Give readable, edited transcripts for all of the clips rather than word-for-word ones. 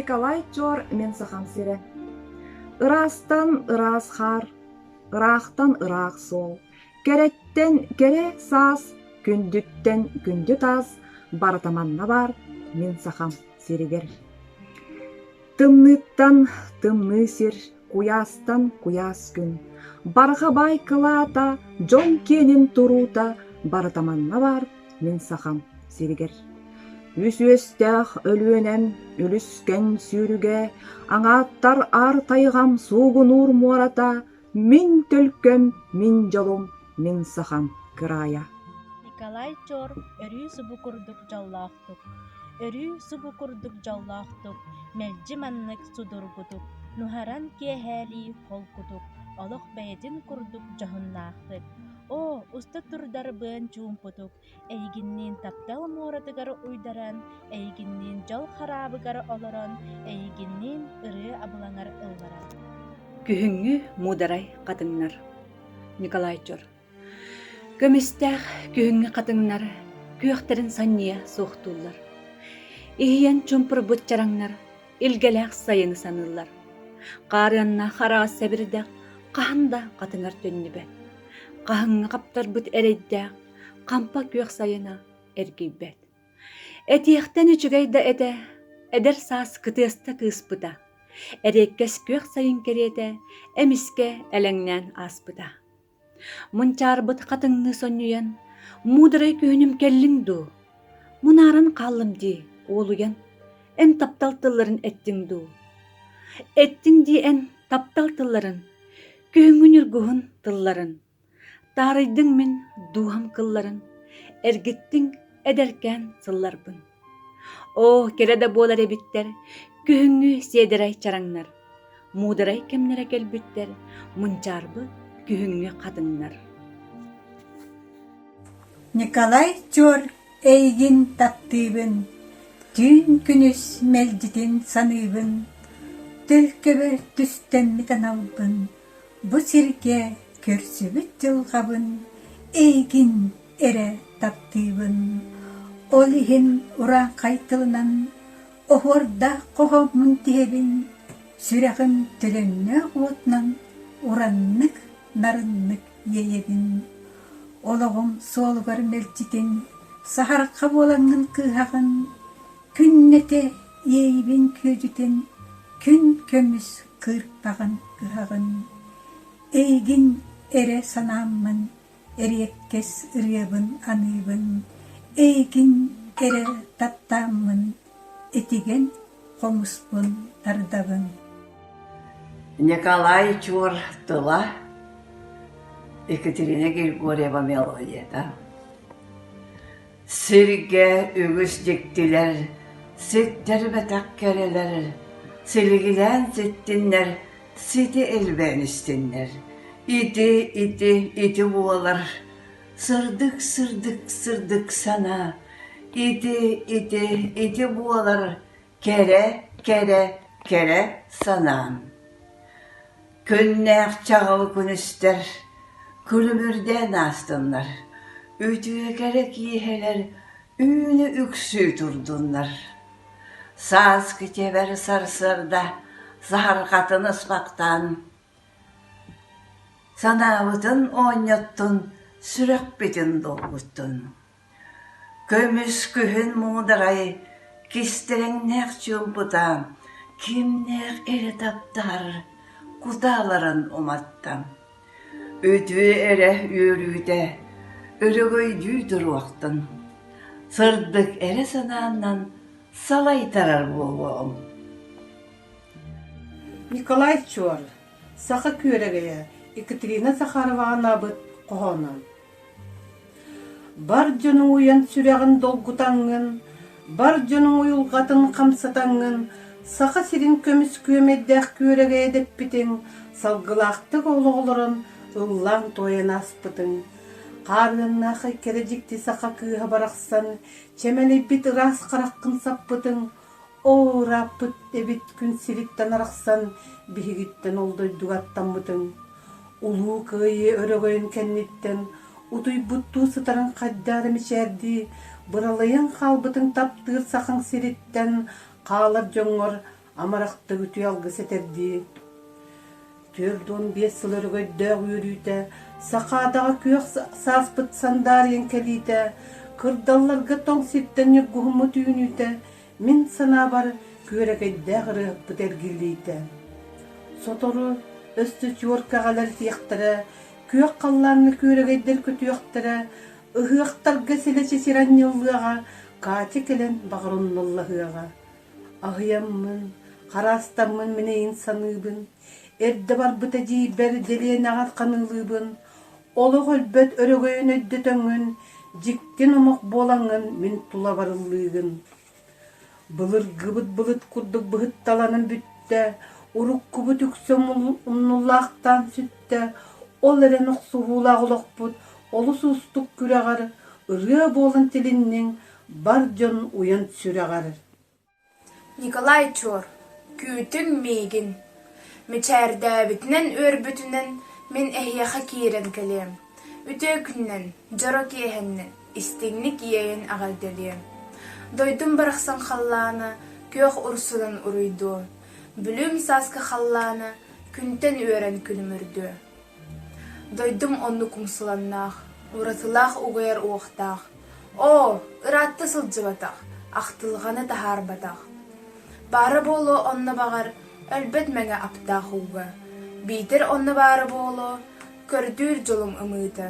Николай Чор Мин Сахам сирэ. Ыраастан ыраас хаар, ыраахтан ыраах суол, кэрэттэн кэрэ саас, күндүттэн күндү таас, барыта манна баар мин сахам сиригэр. Тымныыттан тымныы сир, куйаастан куйаас күн, барҕа баай кылаата, дьон киэнин туруута барыта манна баар мин сахам сиригэр. Үс үөстээх Өлүөнэм үлүскэн сүүрүгэ, аҥааттар аар тайҕам суугунуур муората, мин төлкөм, мин дьолум, мин сахам кыраайа. Николай Чор өрүү субу курдук дьоллоохтук, өрүү субу курдук дьоллоохтук, мэлдьи маннык судургутук, нуһаран киэһээлии холкутук, олох бэйэтин курдук дьоһуннаахтык, оо, уста турдарбыан чуумпутук, Эйигинниин таптал муоратыгар уйдаран, эйигинниин дьол хараабыгар олорон, эйигинниин ырыа абылаҥар ылларан. Күһүҥҥү муударай хатыҥнар Николай Чор Көмүстээх күһүҥҥү хатыҥнар күөхтэрин санньыйа суохтууллар. Иһийэн чумпурбут чараҥнар илгэлээх сайыны саныыллар. Хаарыаннаах араас сэбирдэх хаһан да хатыҥар төннүбэт. Хаһыҥҥа хаптарбыт эрэйдээх хампа күөх сайына эргийбэт. Этиэхтэн үчүгэй да этэ, эдэр саас кытыаста кыыспыта, эриэккэс күөх сайын кэриэтэ эмискэ элэҥнээн ааспыта. Мунчаарбыт хатыҥныы сонньуйан, муударай күһүнүм кэллиҥ дуу? Мунааран хааллым дии, уолуйан, эн таптал тылларын эттиҥ дуу? Эттиҥ дии эн таптал тылларын, күһүҥҥү ньургуһун тылларын. Таарыйдыҥ мин дууһам кылларын, эргиттиҥ эдэркээн сылларбын. Оо, кэрэ да буолар эбиттэр, күһүҥҥү сиэдэрэй чараҥнар, муударай кэмнэрэ кэлбиттэр, мунчаарбыт күһүҥҥү хатыҥнар. Николай Чуор эйигин таптыыбын, түүн күнүс мэлдьитин саныыбын, төлкөбөр түстэммит аналбын, Бу сиргэ көрсүбүт дьылҕабын эйигин эрэ таптыыбын. Ол иһин урааҥхай тылынан оһуордаах хоһооммун тиһэбин, сүрэҕим төлөннөөх уотунан ураннык, нарыннык иэйэбин. Олоҕум суолугар мэлдьитин саһархха буолаҥҥын кыыһаҕын, күннэтэ иэйибин күөдьүтэн күн көмүс кыырпаҕын ыһаҕын, эйигин эрэ санааммын, эриэккэс ырыабын аныыбын, эйигин эрэ таптааммын, этигэн хомуспун тардабын. Николай Чуор тыла Екатерина Григорьева мелодията Сиргэ үгүс дьиктилэр, ситтэрбэтэх кэрэлэр, силигилээн ситтиннэр, сити элбээн истиннэр. Ити, ити, ити буолар сырдык, сырдык, сырдык санаа. Ити, ити, ити буолар кэрэ, кэрэ, кэрэ санаам. Күннээх чаҕыл күнүстэр күлүмүрдээн аастыннар, үтүө кэрэ киэһэлэр үүнэ-үксүү турдуннар. Сааскы тэбэр сарсыарда саһарҕатын ыспахтаан, санаабытын оонньоттун, сүрэхпитин долгуттун. Көмүс күһүн муударай, кистэлэҥнээх чуумпута кимнээх эрэ таптаһар кутааларын уматта. Үтүө эрэ үөрүүтэ өрөгөйдүү туруохтун, сырдык эрэ санааннан салайтарар буолуоҕум. Николай Чуор, Саха күөрэгэйэ Екатерина Захароваҕа анаабыт хоһооно. Бар дьонуҥ уйан сүрэҕин долгутаҥҥын, бар дьонуҥ уйулҕатын хамсатаҥҥын, Саха сирин көмүс күөмэйдээх күөрэгэйэ дэппитиҥ, салгылаахтык олох олорон ыллаан-туойан ааспытыҥ. Хаарыаннаах кэрэ дьикти саха кыыһа барахсан, чэмэлийбит ыраас хараххын саппытыҥ, Оо, ырааппыт эбит күн сириттэн арахсан, биһигиттэн ол дойдуга аттаммытыҥ. Улуу Кыайыы өрөгөйүн кэнниттэн утуйбуттуу сытарын хайдах эрэ мичээрдии, быралыйан хаалбытыҥ таптыыр сахаҥ сириттэн хаалар дьоҥҥор. Амарахтык үтүө алгыс этэрдии 45 сыл өрөгөйдөөх үөрүүтэ, Сахаадаҕа күөх сааспыт сандаарыйан кэлиитэ, кырдалларга тоҥ сиртэн ньургуһуммут үүнүүтэ, мин санаабар күөрэгэйдээх ырыаһыппыт эргиллиитэ. Сотору өссө чуор кэҕэлэр итиэхтэрэ, күөх халлааҥҥа күөрэгэйдэр көтүөхтэрэ, ыһыахтарга силэчи сир анньыллыаҕа, Катя кэлэн баҕарынналлаһыаҕа. Аһыйаммын, хараастаммын мин эйин саныыбын, эрдэ барбыт эдьиийбэр Дэлиэнэҕэр ханыылыыбын, олох өлбөт өрөгөйүн өйдөтөҥҥүн, дьикти номох буолаҥҥын мин тула барыллыыгын. Былыргыбыт былыт курдук быһытталанан бүттэ, уруккубут үксэ умнуллаахтаан сүттэ, ол эрэн охсуһуулаах олохпут олус уустук күрэҕэр ырыа буолан тилинниҥ, бар дьон уйан сүрэҕэр Николай Чуор, күүтүҥ миигин, мичээрдээбитинэн үөрбүтүнэн мин эһиэхэ киирэн кэлиэм, үтүө күнүнэн, дьоро киэһэннэн истиҥник иэйэн эҕэрдэлиэм. Дойдум барахсан халлаана күөх урсунан уруйдуо, Бүлүүм сааскы халлаана күнтэн үөрэн күлүмүрдүө. Дойдум оннук умсуланнаах, уратылаах угуйар уохтаах, оо, ыраатта сылдьыбатах, ахтылҕаны таһаарбатах. Баара буолуо онно баҕар өлбөт мэҥэ аптаах ууга, биитэр онно баара буолуо көрдүүр дьолум ымыыта.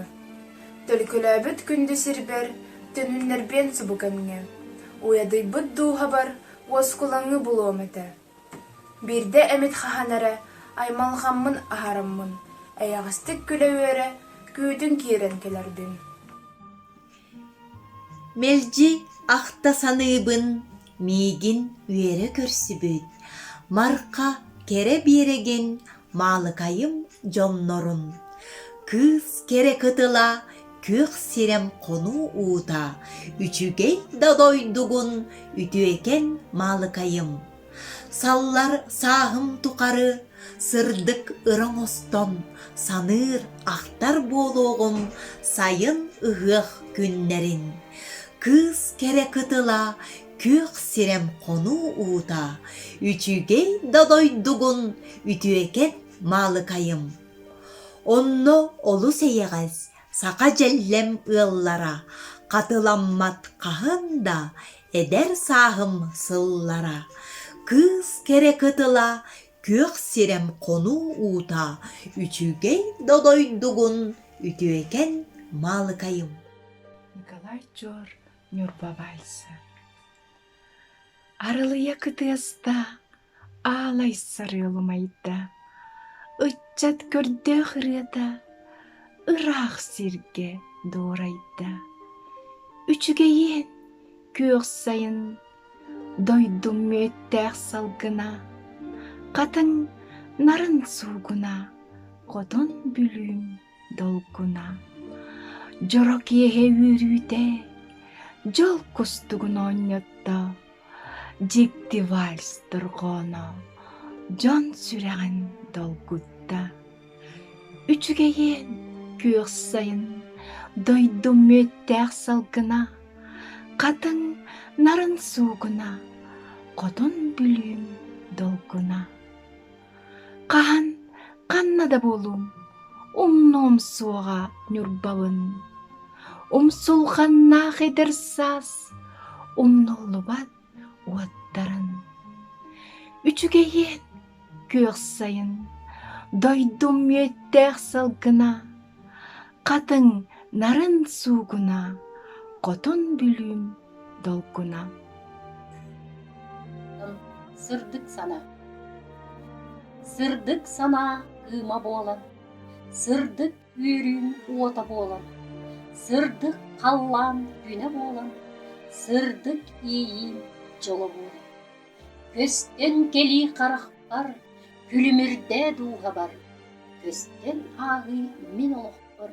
Төлкөлөөбүт күндү сирбэр төнүннэрбиэн субу кэмҥэ, уйадыйбыт дууһабар уоскулаҥы булуом этэ. Биирдэ эмит хаһан эрэ аймалҕаммын аһараммын, эйэҕэстик күлэ-үөрэ күүтүн киирэн кэлэрбин. Мэлдьи ахта саныыбын миигин үөрэ көрсүбүт Марха кэрэ биэрэгин Маалыкайым дьоннорун Кыыс кэрэ кытыла күөх сирэм хонуу уута Үчүгэй да дойдугун үтүөкэн Маалыкайым Саллар сааһым тухары сырдык ыра оҥостон саныыр, ахтар буолуоҕум сайын ыһыах күннэрин. Кыыс кэрэ кытыла күөх сирэм хонуу уута, үчүгэй да дойдугун үтүөкэн Маалыкайым. Онно олус эйэҕэс саха дьэллэм ыаллара хатыламмат хаһан да эдэр сааһым сыллара, кыыс кэрэ кытыла, күөх сирэм хонуу уута, үчүгэй да дойдугун үтүөкэн Маалыкайым. Николай Чор Ньурба вальса Арылыйа кытыаста, аалай сарыал умайда, Ыччат көрдөөх ырыата ыраах сиргэ дуорайда. Үчүгэйиэн күөх сайын дойдум мүөттээх салгына, Хатыҥ нарын суугуна, хотон Бүлүүм долгуна. Дьоро киэһэ үөрүүтэ, дьол кустугун оонньотто, Дьикти вальс дорҕооно дьон сүрэҕин долгутта. Үчүгэйиэн күөх сайын дойдум мүөттээх салгына, Хатыҥ нарын суугуна, хотун Бүлүүм долгуна. Хаһан ханна да буолуум, умнуом суоҕа Ньурбабын. Умсулҕаннаах эдэр саас умнуллубат уоттарын. Үчүгэйиэн күөх сайын, дойдум мүөттээх салгына, хатыҥ нарын суугуна, хотун Бүлүүм долгуна. Сырдык санаа Сырдык санаа кыыма буолан, сырдык үөрүүм уота буолан, сырдык халлаан күнэ буолан, сырдык иэйиим дьоло буолан. Көстөн кэлии харахпар, күлүмүрдээ дууһабар, көстөн ааһыы мин олохпор,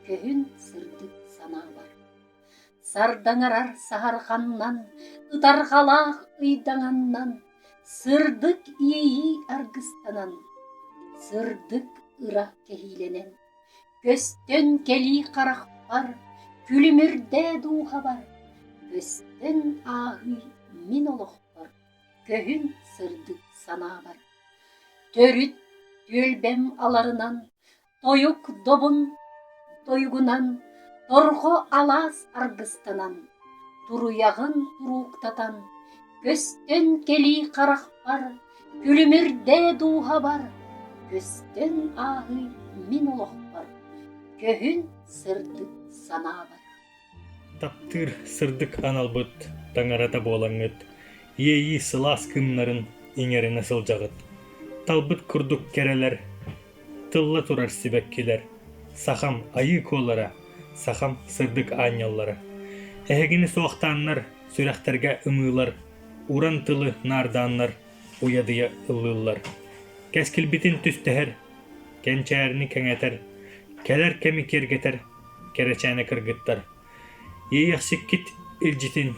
көһүн сырдык санаабар. Сардаҥарар саһарҕаннан, ытарҕалаах ыйдаҥаннан, сырдык иэйии аргыстанан, сырдык ыра кэһиилэнэн, көстөн кэлии харахпар, күлүмүрдээ дууһабар, көстөн ааһыы мин олохпор, көһүн сырдык. санаабар. Төрүт түөлбэм аларынан, тойук добун тойугунан, торҕо алаас аргыстанан, туруйаҕын турууктатан, көстөн кэлии харахпар, күлүмүрдээ дууһабар, көстөн ааһыы мин олохпор, көһүн сырдык санаабар. Таптыыр сырдык аналбыт таҥарата буолаҥҥыт, иэйии сылаас кыымнарын иҥэринэ сылдьаҕыт. Талбыт курдук кэрэлэр, тылла турар сибэккилэр, сахам айыы куолара, сахам сырдык аанньаллара. Эһигини суохтааннар, сүрэхтэргэ ымыылар, уран тылы наардааннар уйадыйа ыллыыллар. Кэскилбитин түстэһэр, кэнчээрини кэҥэтэр, кэлэр кэми киэргэтэр кэрэчээнэ кыргыттар, иэйэхсиккит илдьитин,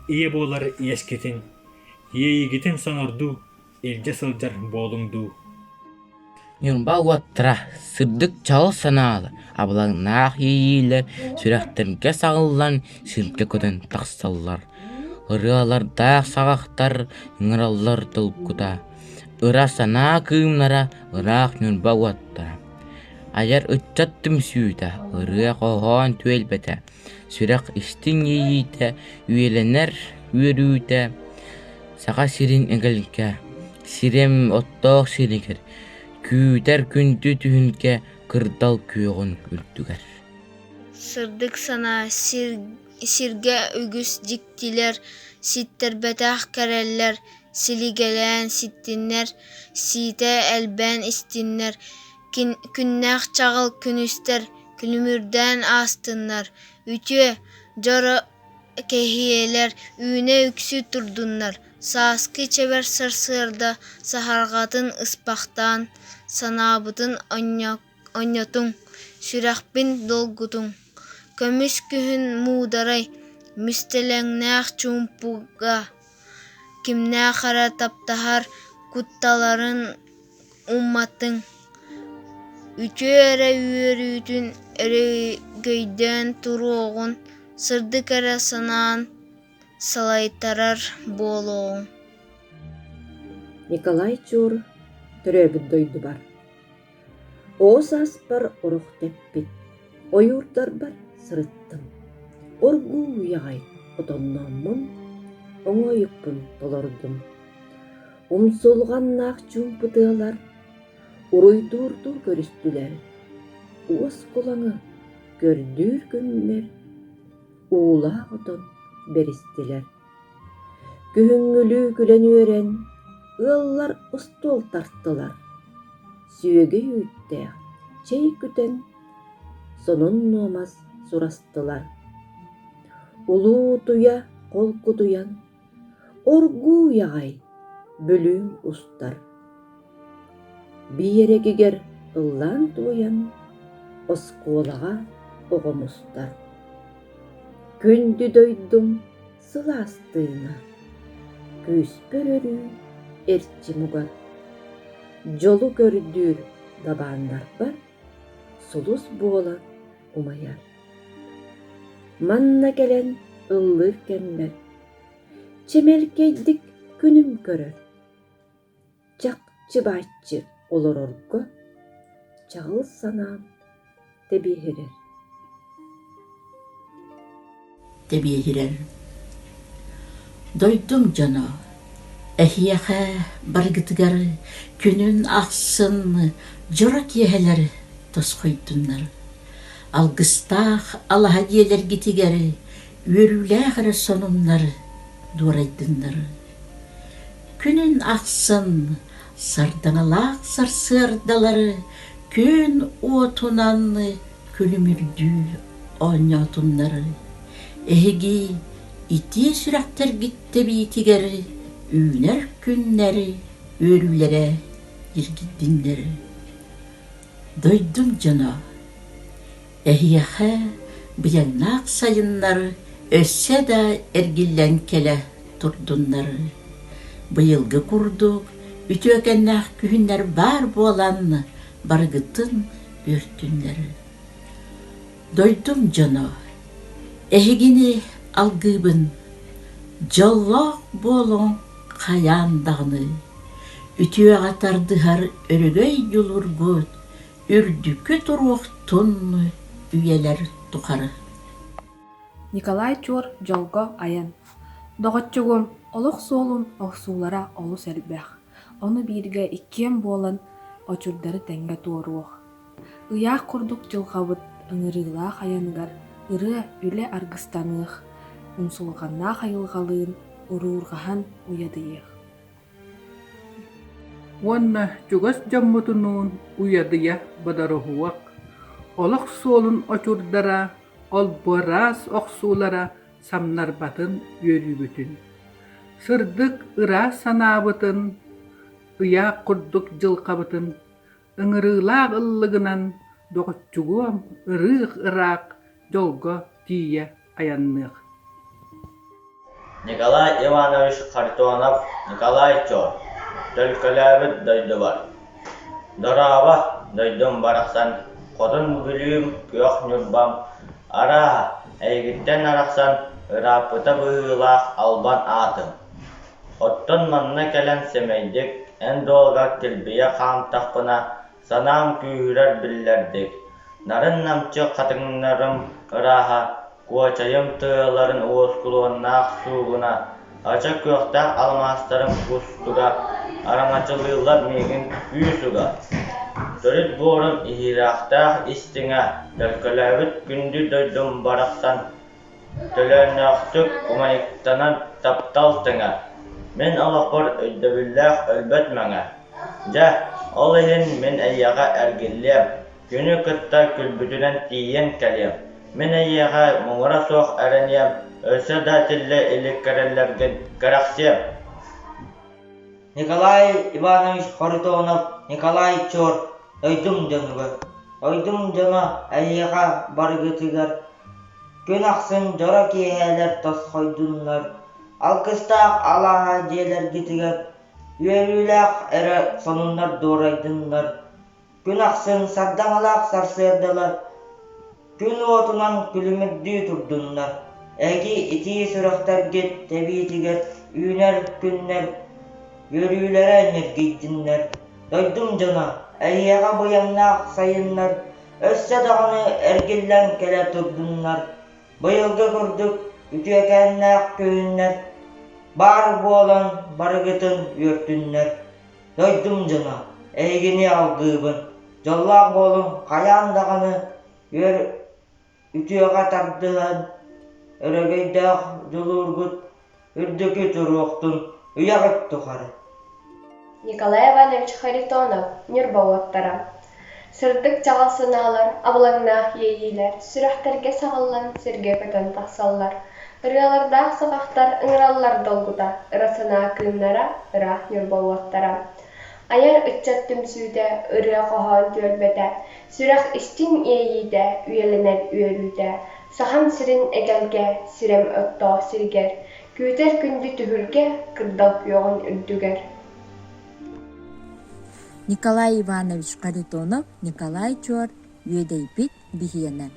ийэ буолар иэскитин, иэйиигитин сонордуу илдьэ сылдьар буолуҥ дуу. Ньурба уоттара сырдык чаҕыл санаалар, абылаҥнаах иэйиилэр сүрэхтэргэ саҕыллан сиргэ көтөн тахсаллар. Ырыалардаах саҕахтар ыҥыраллар толкута, ыра санаа кыымнара ыраах Ньурба уоттара. Айар ыччат түмсүүтэ, ырыа-хоһоон түөлбэтэ, сүрэх истиҥ иэйиитэ, үйэлэнэр үөрүүтэ, Саха сирин эгэлгэ, сирэм оттоох сиригэр, күүтэр күндү түһүлгэ кырдал күөҕүн үрдүгэр. Сырдык санаа сиргэ үгүс дьиктилэр, ситтэрбэтэх кэрэллэр силигэлээн ситтиннэр, сиитэ элбээн истиннэр, Күннээх чаҕыл күнүстэр күлүмүрдээн аастыннар, үтүө, дьоро кэһиэлэр үүнэ-үксүү турдуннар, сааскы чэбэр сарсыарда саһарҕатын ыспахтаан, санаабытын онньотуҥ, сүрэхпин долгутуҥ, көмүс күһүн муударай, мүстэлэҥнээх чуумпуга кимнээх эрэ таптаһар кутталарын умматыҥ, үтүө эрэ үөрүүтүн өрөгөйдөөн туруоҕун, сырдык эрэ санаан салайтарар буолуоҕуҥ. Николай Чур төрөөбүт дойдубар Оҕо сааспар орох тэппит, ойуурдарбар сырыттым. Оргууй аҕай отоннооммун, оҥоойукпун толордум. Умсулҕаннаах чуумпу тыалар уруйдуурдуу көрүстүлэр, уоскулаҥы көрдүүр күннэр уулаах отон бэристилэр. Күһүҥҥүлүү күлэн-үөрэн, ыаллар остуол тартылар, сүөгэй үүттээх чэй күтэн, сонун-нуомас сурастылар. Улуутуйа холкутуйан, оргууй аҕай Бүлүүм устар. Биэрэгигэр ыллаан-туойан, оскуолаҕа оҕо мустар. Күндү дойдум сылаас тыына, күүспэр өрүү эрчим угар, дьолу көрдүүр дабааннарбар сулус буолан умайар. Манна кэлэн ыллыыр кэммэр чэмэлкэйдик күнүм көрөр, чахчы-бааччы олорорго чаҕыл санаам тэбиэһирэр Тэбиэһирэр Дойдум дьоно, эһиэхэ барыгытыгар күнүн ахсын дьоро киэһэлэр тосхойдуннар. Алгыстаах алаһа дьиэлэргитигэр үөрүүлээх эрэ сонуннар дуорайдыннар. Күнүн ахсын сардаҥалаах сарсыардалары күн уотунан күлүмүрдүү оонньоотуннар. Эһиги итии сүрэхтэргит тэбиитигэр үүнэр күннэр үөрүүлэрэ дьиргийдиннэр. Дойдум дьоно, Эһиэхэ быйаҥнаах сайыннар өссө да эргиллэн кэлэ турдуннар. Быйылгы курдук үтүөкэннээх күһүннэр баар буолан барыгытын үөртүннэр. Дойдум дьоно, эһигини алгыыбын, дьоллоох буолуҥ хайаан даҕаны. Үтүөҕэ тардыһар өрөгөй дьулургут үрдүкү туруохтун үйэлэр тухары. Николай Чуор дьолго айан. Доҕоччугум, олох суолун охсуулара олус элбэх. Ону бииргэ иккиэн буолан очурдары тэҥҥэ туоруох. Ыйаах курдук дьылҕабыт ыҥырыылаах айаныгар ырыа, үлэ аргыстаныах, умсулҕаннаах айылҕалыын уруурҕаһан уйадыйыах. Уонна чугас дьоммутунуун уйадыйа бодоруһуох, олох суолун очурдара, олбуораас охсуулара самнарбатын үөрүүбүтүн, сырдык ыраас санаабытын, ыйаах курдук дьылҕабытын ыҥырыылаах ыллыгынан доҕоччугуом ырыых-ыраах дьолго тиийэ айанныах. Николай Иванович Харитонов Николай Чор Төлкөлөөбүт дойдубар Дорообо, дойдум барахсан, Хотун Бүлүүм, күөх Ньурбам, арааһа, эйигиттэн арахсан ырааппыта быһыылаах албан аатым. Оттон манна кэлэн сэмэйдик эн дуолгар килбийэ хаамтахпына, санаам күүһүрэр биллэрдик. Нарын-намчы хатыҥнарым ырааһа, куочайым тыаларын уоскулуоннаах суугуна, ача күөхтээх алмаастарым кустуга араҥаччылыыллар миигин күүс уга. Төрүт буорум иһирэхтээх истиҥэ, төлкөлөөбүт күндү дойдум барахсан Төлөөннөөхтүк умайыктанан таптал тэҥэ, мин олохпор өйдөбүллээх өлбөт мэҥэ. Дьэ, ол иһин мин эйиэхэ эргиллиэм, күнү кытта күлбүтүнэн тиийэн кэлиэм, мин эйиэхэ муҥура суох эрэниэм, өссө да тиллэ илик кэрэллэргин кэрэхсиэм. Николай Иванович Харитонов Николай Чор дойдум дьонугар Дойдум дьоно эйиэхэ барыгытыгар күн ахсын дьоро киэһээлэр тосхойдуннар, алгыстаах алааһа дьиэлэргитигэр үөрүүлээх эрэ сонуннар дуорайдыннар, Күн ахсын сардаҥалаах сарсыардалар күн уотунан күлүмүрдүү турдуннар, эһиги итии сүрэхтэргит тэбиитигэр үүнэр күннэр үөрүүлэрэ ньиргийдиннэр. Дойдум дьоно, эһиэхэ быйаҥнаах сайыннар өссө даҕаны эргиллэн кэлэ турдуннар. Быйылгы курдук үтүөкээннээх күһүннэр баар буолан барыгытын үөртүннэр. Дойдум дьоно, эһигини алгыыбын, дьоллоох буолуҥ, хайаан даҕаны үөр үтүөҕэ тардыһан, өрөгөйдөөх дьулуургут үрдүкү туруохтун үйэҕит тухары. Николай Иванович Харитонов, Ньурба уоттара. Сырдык чаҕыл санаалар, абылаҥнаах иэйиилэр сүрэхтэргэ саҕыллан сиргэ көтөн тахсаллар. Ырыалардаах саҕахтар ыҥыраллар долгута, ыра санаа кыымнара, ыраах Ньурба уоттара. Айар ыччат түмсүүтэ, ырыа-хоһоон түөлбэтэ, сүрэх истиҥ иэйиитэ, үйэлэнэр үөрүүтэ, Сахам сирин эгэлгэ сирэм оттоох сиригэр, күүтэр күндү түһүлгэ кырдал күөҕүн үрдүгэр. Николай Иванович Харитонов Николай Чуор Үөдэйбит биһиэнэ.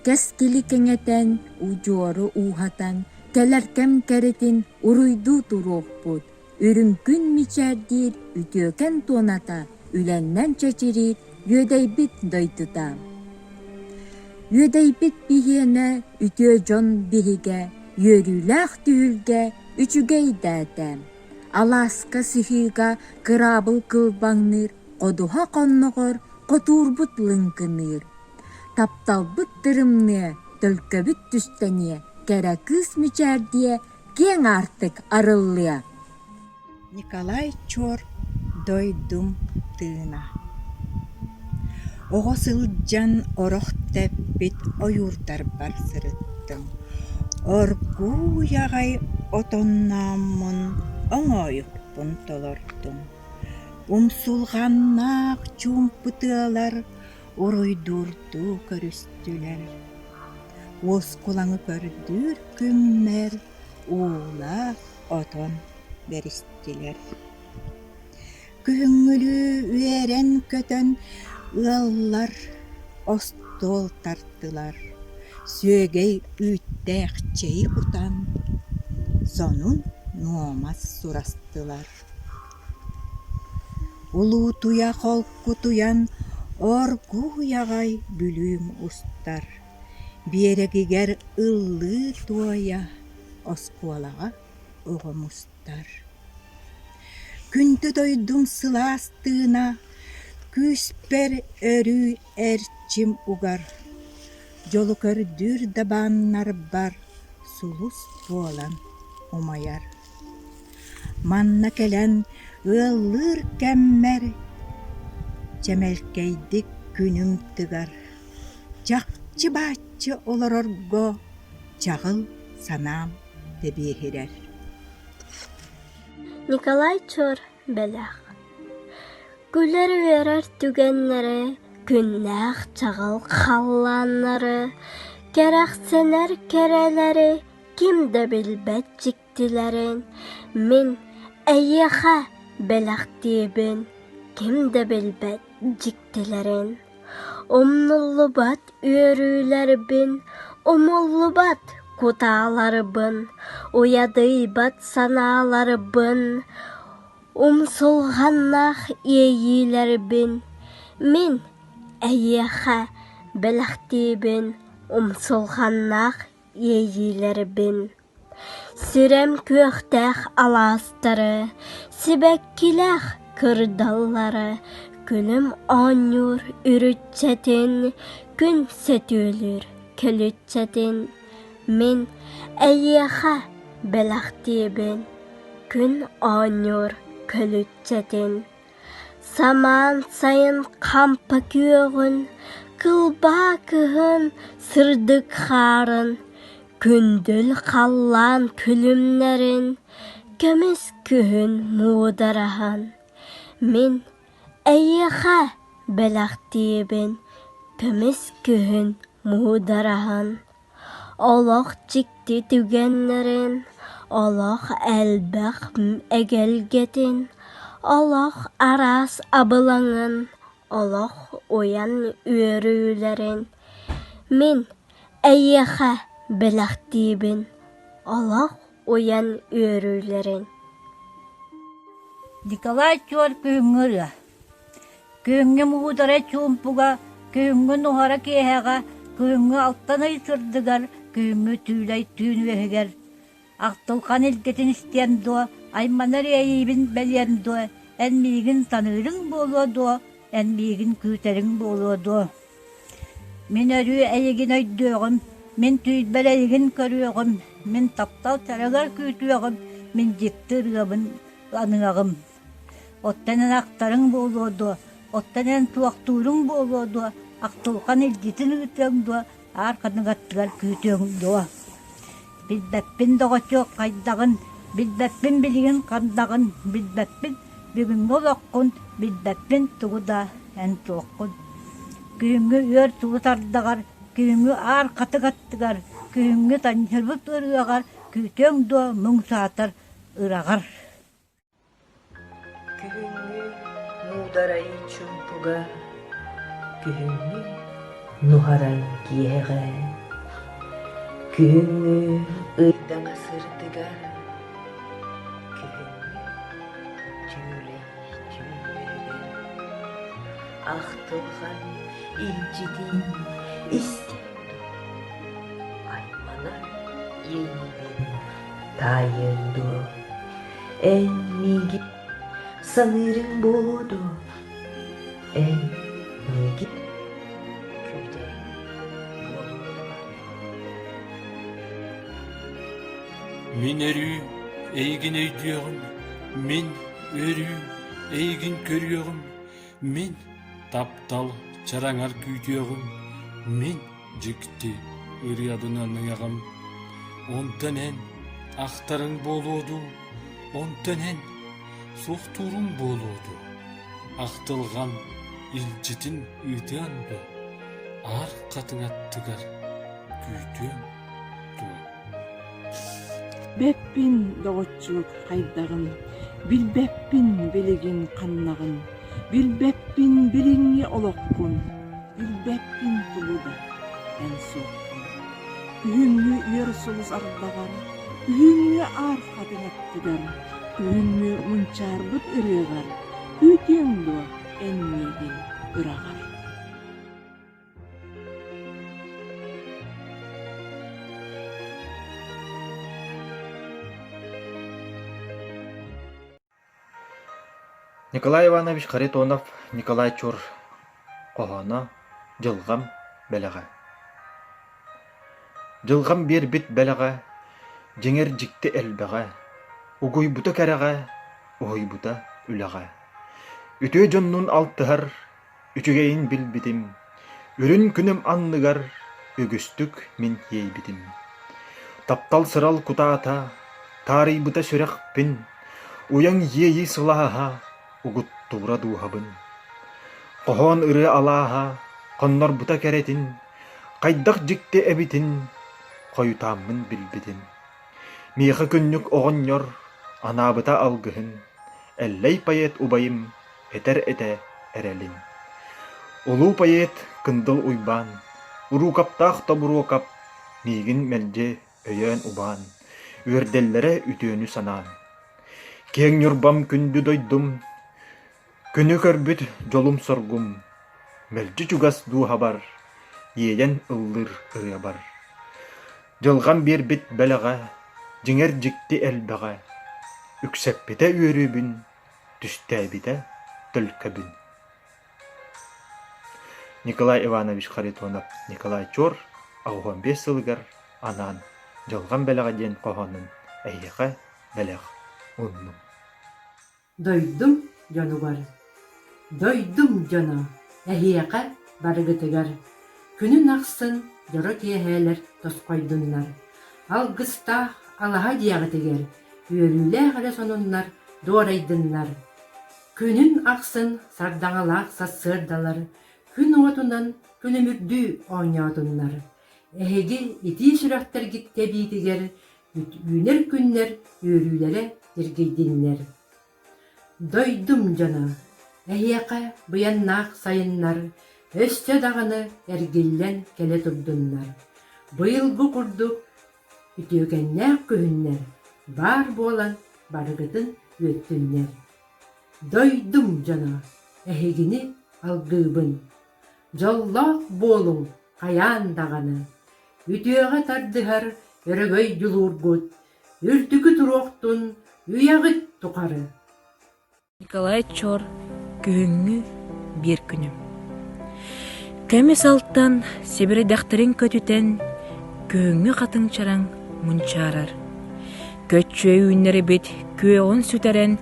Кэскили кэҥэтэн, удьуору ууһатан, кэлэр кэм кэрэтин уруйдуу туруохпут, үрүҥ күн мичээрдиир үтүөкэн туоната үлэннэн чэчириир Үөдэйбит дойдута. Үөдэйбит биһиэнэ үтүө дьон биһигэ, үөрүүлээх түһүлгэ үчүгэй дээтэ. Алааска сыһыыга кыраабыл кылбаҥныыр, ходуһа хонноҕор хотуурбут лыҥкыныыр. Тапталбыт тырымныа, төлкөбүт түстэниэ, кэрэ кыыс мичээрдиэ, киэҥ аартык арыллыа. Николай Чуор дойдум тыына Оҕо сылдьан орох тэппит ойуурдарбар сырыттым, оргууй аҕай отоннооммун оҥоойукпун толордум, умсулҕаннаах чуумпу тыалар уруйдуурдуу көрүстүлэр, уоскулаҥы көрдүүр күммэр уулаах отон бэристилэр. Күһүҥҥүлүү үөрэн-көтөн ыаллар остуол тартылар, сүөгэй үүттээх чэйи кутан, сонун нуомас сурастылар. Улуутуйа холкутуйан оргууй аҕай Бүлүүм устар, биэрэгигэр ыллыы-туойа оскуолаҕа оҕо мустар. Күндү дойдум сылаас тыына күүспэр өрүү эрчим угар, дьолу көрдүүр дабааннарбар сулус буолан умайар. Манна кэлэн ыаллыыр кэммэр чэмэлкэйдик күнүм тыгар, чахчы-бааччы олорорго чаҕыл санаам тэбиэһирэр. Николай Чор бэлэх Күлэр-үөрэр түгэннэри, күннээх чаҕыл халлааннары, кэрэхсэнэр кэрэлэри ким да билбэт дьиктилэрин мин эйиэхэ бэлэхтиибин, ким да билбэт дьиктилэрин. Умнуллубат үөрүүлэрбин, умуллубат кутааларбын, уйадыйбат санааларбын, умсулҕаннаах иэйиилэрбин мин эйиэхэ бэлэхтиибин, умсулҕаннаах иэйиилэрбин. Сирэм күөхтээх алаастары, сибэккилээх кырдаллары, күнүм оонньуур үрүччэтин, күн сөтүөлүүр көлүччэтин мин эйиэхэ бэлэхтиибин, күн оонньуур көлүччэтин. Самаан сайын хампа күөҕүн, кылбаа кыһын сырдык хаарын, күндүл халлаан күлүмнэрин, көмүс күһүн муудараһан, мин эйиэхэ бэлэхтиибин көмүс күһүн муудараһан. Олох дьикти түгэннэрин, олох элбэх эгэлгэтин, олох араас абылаҥын, олох уйан үөрүүлэрин мин эйиэхэ бэлэхтиибин, олох уйан үөрүүлэрин. Николай Чуор күһүҥҥү ырыа Күһүҥҥү муударай чуумпуга, күһүҥҥү нуһара киэһэҕэ, күһүҥҥү алтан ый сырдыгар, күһүҥҥү түүлэй түүн үөһүгэр Ахтылҕан илгэтин истиэм дуо, айманар иэйиибин бэлиэм дуо, эн миигин саныырыҥ буолуо дуо, эн миигин күүтэриҥ буолуо дуо? Мин өрүү эйигин өйдүөҕүм, мин түүлбэр эйигин көрүөҕүм, мин таптал чарыгар күүтүөҕүм, мин дьикти ырыабын аныаҕым. Оттон эн ахтарыҥ буолуо дуо, оттон эн туохтууруҥ буолуо дуо, ахтылҕан илдьитин ыытыаҥ дуо, аар ханнык аттыгар күүтүөҥ дуо? Билбэппин доҕоччуок хайдаҕын, билбэппин билигин хандаҕын, билбэппин бүгүҥҥү олоххун, билбэппин тугу да эн туоххун. Күһүҥҥү үөр сулус ардаҕар, күһүҥҥү аар хатык аттыгар, күһүҥҥү танньырбыт ырыаҕар күүтүөҥ дуо муҥ саатар ыраҕар. Күһүҥҥү муударай чуумпуга, күһүҥҥү нуһараҥ киэһэҕэ, күһүҥҥү ыйдаҥа сырдыгар, күһүҥҥү түүлэй түүннэригэр ахтылҕан илдьитин истиэм дуо, айманар иэйиибин таайыаҥ дуо? Эн миигин саныырыҥ буолуо дуо? Эн миигин күүтэриҥ буолуо дуо? Мин өрүү эйигин өйдүөҕүм, мин өрүү эйигин көрүөҕүм, мин таптал чараҥар күүтүөҕүм, мин дьикти ырыабын аныаҕым. Онтон эн ахтарыҥ буолуо дуу, онтон эн суохтууруҥ буолуо дуу, ахтылҕан илдьитин ыытыаҥ дуо, аар хатыҥ аттыгар күүтүөҥ дуо? Билбэппин, доҕоччуок, хайдаҕын, билбэппин билигин ханнаҕын, билбэппин билиҥҥи олоххун, билбэппин тугу да эн суоххун. Күһүҥҥү үөр сулус ардаҕар, күһүҥҥү аар хатыҥ аттыгар, күһүҥҥү мунчаарбыт ырыаҕар, Күүтүөҥ дуо эн миигин ыраҕар? Николай Иванович Харитонов Николай Чур хоһооно «Дьылҕам бэлэҕэ». Дьылҕам биэрбит бэлэҕэ, дьиҥэр дьикти элбэҕэ, угуйбута кэрэҕэ, уһуйбута үлэҕэ. Үтүө дьоннуун алтыһар Үчүгэйин билбитим, үрүн күнүм анныгар үгүстүк мин иэйбитим. Таптал сырал кутаата, таарыйбыта сүрэхпин, уйаҥ иэйии сылааһа угуттуура дууһабын. Хоһоон ырыа алааһа хоннорбута кэрэтин, хайдах дьикти эбитин хойутааммын билбитим. Миэхэ күннүк оҕонньор анаабыта алгыһын, Эллэй поэт убайым этэр этэ эрэлин. Улуу поэт Кындыл Уйбаан, Уруукаптаах Тобуруокап миигин мэлдьи өйөөн-убаан, үөрдэллэрэ үтүөнү санаан. Киэҥ Ньурбам күндү дойдум, күнү көрбүт дьолум-соргум, мэлдьи чугас дууһабар, иэйэн ыллыыр ырыабар. Дьылҕам биэрбит бэлэҕэ, дьиҥэр дьикти элбэҕэ, үксэппитэ үөрүүбүн, түстээбитэ төлкөбүн. Николай Иванович Харитонов Николай Чуор 85 сылыгар анаан «Дьылҕам бэлэҕэ» диэн хоһоонун эһиэхэ бэлэх ууннум. Дойдум дьонугар, дойдум дьоно, эһиэхэ барыгытыгар күнүн ахсын дьоро киэһээлэр тосхойдуннар, алгыстаах алаһа дьиэҕитигэр үөрүүлээх эрэ сонуннар дуорайдыннар. Күнүн ахсын сардаҥалаах сарсыардалар күн уотунан күлүмүрдүү оонньоотуннар. Эһиги итии сүрэхтэргит тэбиитигэр үүнэр күннэр үөрүүлэрэ дьиргийдиннэр. Дойдум дьоно, эһиэхэ быйаннаах сайыннар өссө даҕаны эргиллэн кэлэ турдуннар. Быйылгы курдук үтүөкэннээх күһүннэр баар буолан барыгытын үөттүннэр. Дойдум дьоно, эһигини алгыыбын. Дьоллоох буолуҥ хайаан даҕаны. Үтүөҕэ тардыһар өрөгөй дьулуургут үрдүкү туруохтун үйэҕит тухары. Николай Чор күһүҥҥү биир күнүм. Көмүс алтан сибиридэхтэрин көтүтэн күһүҥҥү хатыҥ чараҥ мунчаарар. Көччүө үүннэрибит күөҕүн сүтэрэн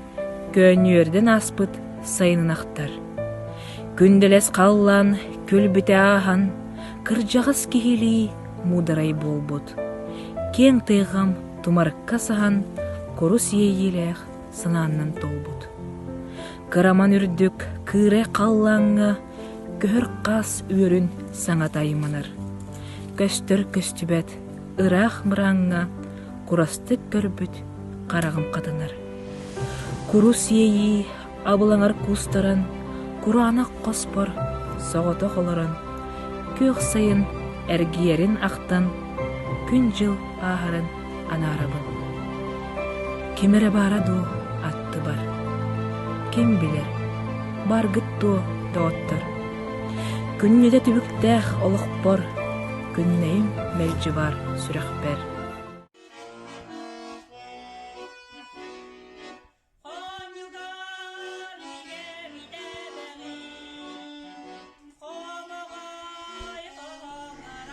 көөнньүөрдэн ааспыт сайынын ахтар. Күндэлэс халлаан күлбүтэ ааһан, кырдьаҕас киһилии муударай буолбут. Киэҥ тайҕам тумарыкка саһан, курус иэйиилээх санааннан туолбут. Кыраман үрдүк кыырай халлааҥҥа көһөр хаас үөрүн саҥата айманар. Көстөр көстүбэт ыраах мырааҥҥа курастык көрбүт хараҕым хатанар. Курус иэйии абылаҥар куустаран, кураанах хоспор соҕотох олорон, күөх сайын эргийэрин ахтан, күн-дьыл ааһарын анаарабын. Ким эрэ баара дуу аттыбар? Ким билэр, баргыт дуо, доҕоттор? Күннэтэ түбүктээх олохпор, күннэйим мэлдьи баар сүрэхпэр.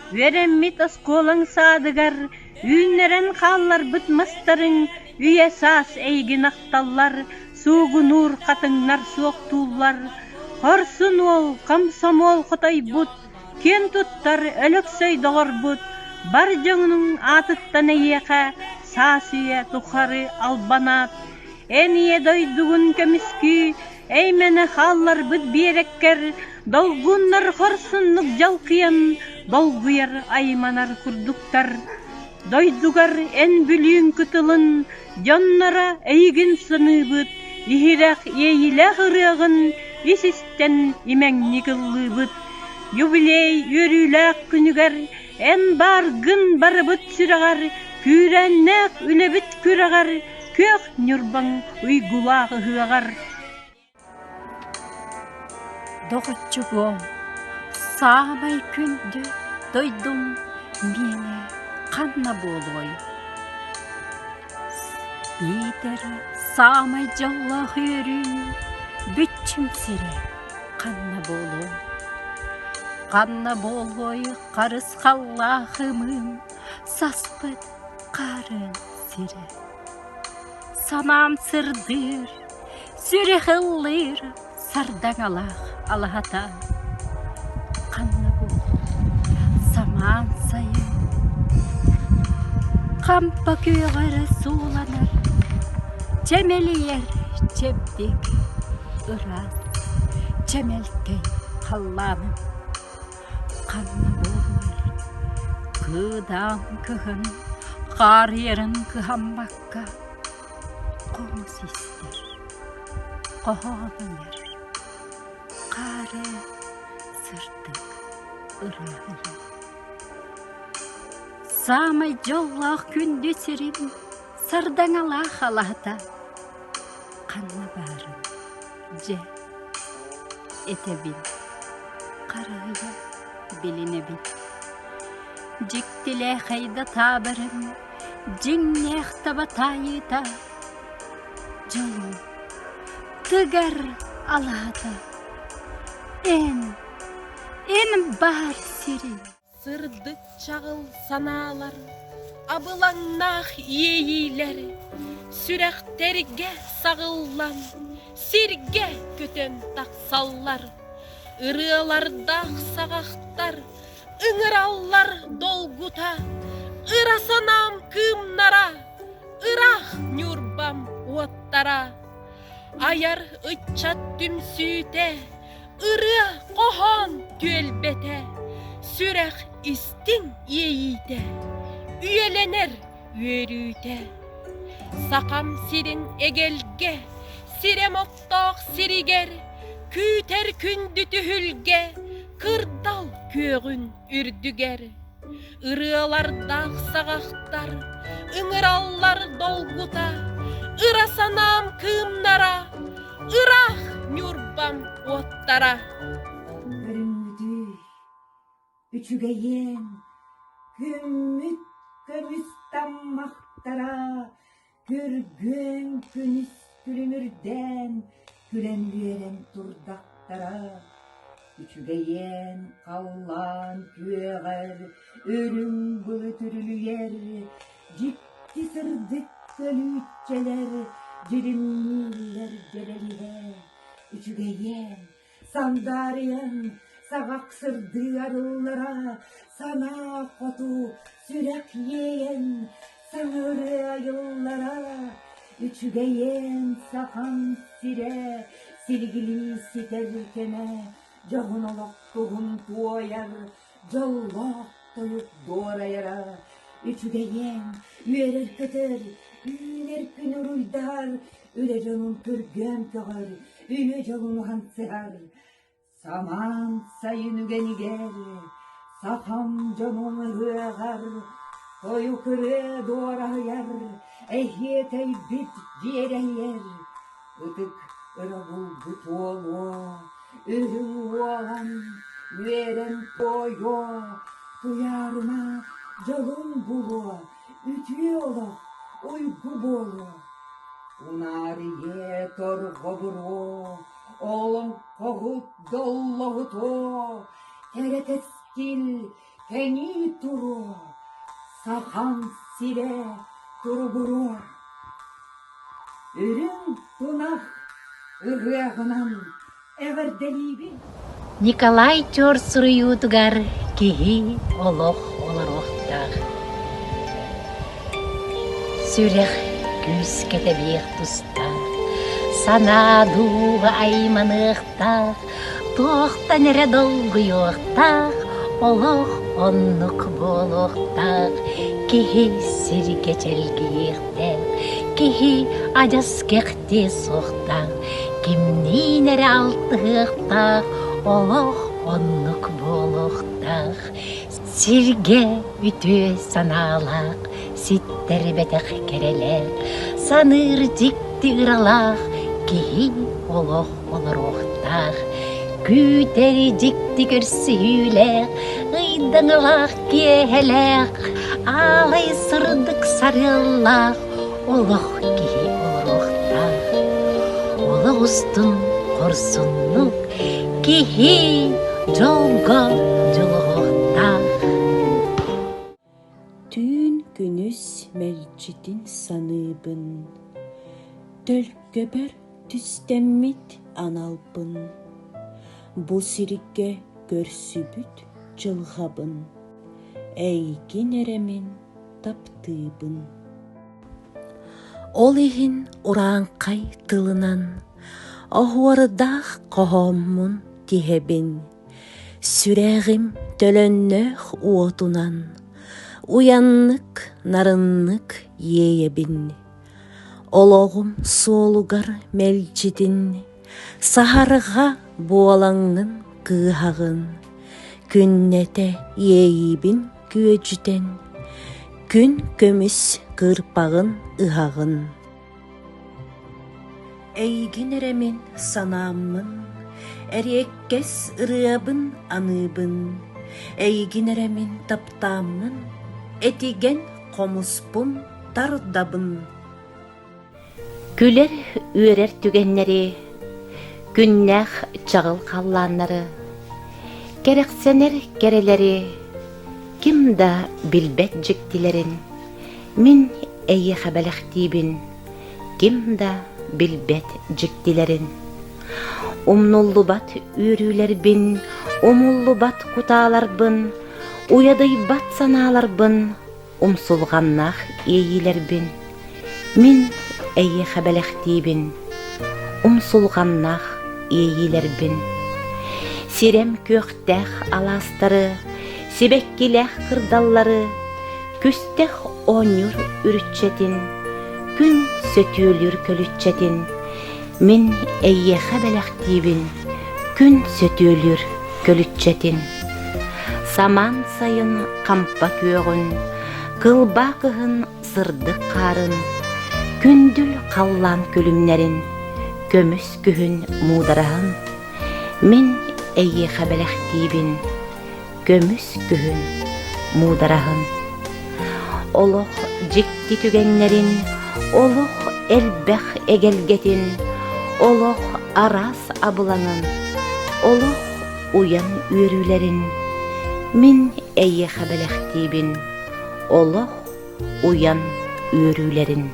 Үөрэммит оскуолаҥ саадыгар үүннэрэн хаалларбыт мастарыҥ үйэ-саас эйигин ахталлар, суугунуур хатыҥнар суохтууллар. Хорсун уол, комсомол хотойбут, киэн туттар Өлөксөй доҕорбут, бар дьоҥунуҥ аатыттан эйиэхэ саас үйэ тухары албанаат, эн ийэ дойдугун көмүскүү, эймэнэ хаалларбыт биэрэккэр долгуннар хорсуннук дьалкыйан, долгуйар айманар курдуктар. Дойдугар эн Бүлүүҥ кытылын дьонноро эйигин саныыбыт, иһирэх иэйиилээх ырыаҕын ис-истэн имэҥник ыллыыбыт. Юбилей үөрүүлээх күнүгэр эн бааргын барыбыт сүрэҕэр, күүрээннээх үлэбит күрэҕэр, күөх Ньурбаҥ уйгулаах ыһыаҕар. Доҕоччугуом, саамай күндү дойдум миэнэ ханна буолуой? Биитэр саамай дьоллоох үөрүү бүччүм сирэ ханна буолуой? Ханна буолуой харысхаллаах ымыым саспыт хаарыан сирэ? Санаам сырдыыр, сүрэх ыллыыр сардаҥалаах алаһата ханна буолуо самаан сайын хампа күөҕэ эрэ сууланар чэмэлийэр чэбдик ыраас чэмэлкэй халлааным ханна буолуой кыыдаан кыһын хаарыйарын кыһаммакка хомус истэр хоһоон айар хаары сырдык ырааһыйа Саамай дьоллоох күндү сирим сардаҥалаах алаһата ханна баарын дьэ этэбин харыһыйа билинэбин Дьиктилээхэй да таабырын дьиҥнээх таба таайыыта дьолу тыгар алаата эн эн баар сирин Сырдык чаҕыл санаалар, абылаҥнаах иэйиилэр сүрэхтэргэ саҕыллан, сиргэ көтөн тахсаллар. Ырыалардаах саҕахтар ыҥыраллар долгута, ыра санаам кыымнара, ыраах Ньурбам уоттара. Айар ыччат түмсүүтэ, ырыа хоһоон түөлбэтэ, сүрэх истиҥ иэйиитэ, үйэлэнэр үөрүүтэ. Сахам сирин эгэлгэ, сирэм оттоох сиригэр, күүтэр күндү түһүлгэ, кырдал күөҕүн үрдүгэр. Ырыалардаах саҕахтар, ыҥыраллар долгута, ыра санаам кыымнара, ыраах Ньурбам уоттара. Көрүҥҥүтүй, үчүгэйиэн, күммүт көмүс таммахтара Күргүөн күнүс күлүмүрдээн, күлэн-үөрэн турдахтара, Үчүгэйиэн халлаан күөҕэр үрүҥ былыт үрүлүйэр, Дьикти сырдык көлүүччэлэр дьиримнииллэр дьэрэлиһэ, Үчүгэйиэн Сандаарыйан, саҕах сырдыы арыллара, санаа хоту сүрэх иэйэн, саҥа ырыа айыллара, үчүгэйиэн сахам сирэ, силигилии ситэр кэмэ, дьоһун олох туһун туойар, дьоллоох тойук дуорайара, үчүгэйиэн үөрэр-көтөр, үүнэр күн уруйдаһар, үлэ дьонун күргүөм көҕөр, үйэ дьолун уһансыһар. Самаан сайын үгэнигэр, сахам дьонун ыһыаҕар, тойук ырыа дуораһыйар, эһиэтэйбит дьиэрэйэр, ытык ыра булбут уолуо, үрүҥ уолан үөрэн туойуо, туйаарыма дьолун булуо, үтүө олох уйгу буолуо. Унаарыйыа торҕобуруо, олоҥхоһут доллоһутуо, кэрэ кэскил кэҥии туруо, сахам сирэ туругуруо. Үрүҥ тунах ыһыаҕынан эҕэрдэлиибин! Николай Чор суруйуутугар киһи олох олоруохтаах. Сүрэх күүскэ тэбиэх тустаах, санаа дууһа айманыахтаах, туохтан эрэ долгуйуохтаах, олох оннук буолуохтаах, киһи сиргэ чэлгийиэхтээх, киһи адьас кэхтиэ суохтаах, кимниин эрэ алтыһыахтаах, олох оннук буолуохтаах. Сиргэ үтүө санаалаах, ситтэрбэтэх кэрэлээх, саныыр дьикти ыралаах киһи олох олоруохтаах. Күүтэр дьикти көрсүһүүлээх, ыйдаҥалаах киэһэлээх, аалай сырдык сарыаллаах олох киһи олоруохтаах. Олох устун хорсуннук киһи дьолго дьулуһуохтаах. Түүн күнүс мэлдьитин саныыбын, төлкөбөр түстэммит аналбын, бу сиргэ көрсүбүт дьылҕабын, эйигин эрэ мин таптыыбын. Ол иһин урааҥхай тылынан оһуордаах хоһооммун тиһэбин, сүрэҕим төлөннөөх уотунан уйаннык, нарыннык иэйэбин. Олоҕум суолугар мэлдьитин саһарҕа буолаҥҥын кыыһаҕын, күннэтэ иэйиибин күөдьүтэн, күн көмүс кыырпаҕын ыһаҕын. Эйигин эрэ мин санааммын, эриэккэс ырыабын аныыбын, Эйигин эрэ мин таптааммын, этигэн хомуспун тардабын. Күлэр-үөрэр түгэннэри, күннээх чаҕыл халлааннары, кэрэхсэнэр кэрэлэри, ким да билбэт дьиктилэрин мин эйиэхэ бэлэхтиибин, ким да билбэт дьиктилэрин. Умнуллубат үөрүүлэрбин, умуллубат кутааларбын, уйадыйбат санааларбын умсулҕаннаах иэйиилэрбин мин эйиэхэ бэлэхтиибин, умсулҕаннаах иэйиилэрбин. Сирэм күөхтээх алаастары, сибэккилээх кырдаллары, күстэх оонньуур үрүччэтин, күн сөтүөлүүр көлүччэтин мин эйиэхэ бэлэхтиибин, күн сөтүөлүүр көлүччэтин. Самаан сайын хампа күөҕүн, кылбаа кыһын сырдык хаарын, күндүл халлаан күлүмнэрин, көмүс күһүн муудараһын мин эйиэхэ бэлэхтиибин, көмүс күһүн муудараһын. Олох дьикти түгэннэрин, олох элбэх эгэлгэтин, олох араас абылаҥын, олох уйан үөрүүлэрин мин эйиэхэ бэлэхтиибин, олох уйан үөрүүлэрин.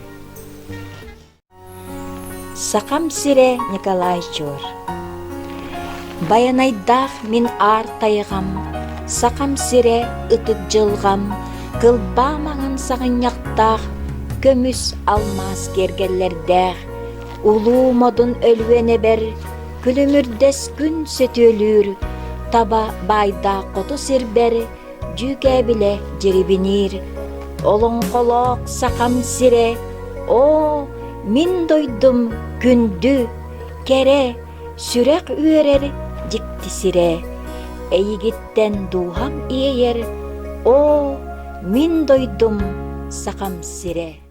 Сахам сирэ Николай Чуор Байанайдаах мин аар тайҕам, Сахам сирэ ытык дьылҕам, Кылбаа маҥан саҕынньахтаах, Көмүс алмаас киэргэллэрдээх, Улуу модун Өлүөнэбэр Күлүмүрдэс күн сөтүөлүүр, Таба баайдаах хоту сирбэр Дьүүкээбилэ дьирибиниир. Олоҥхолоох сахам сирэ, Оо, мин дойдум күндү, кэрэ, Сүрэх үөрэр дьикти сирэ. Эйигиттэн дууһам иэйэр, Оо, мин дойдум сахам сирэ.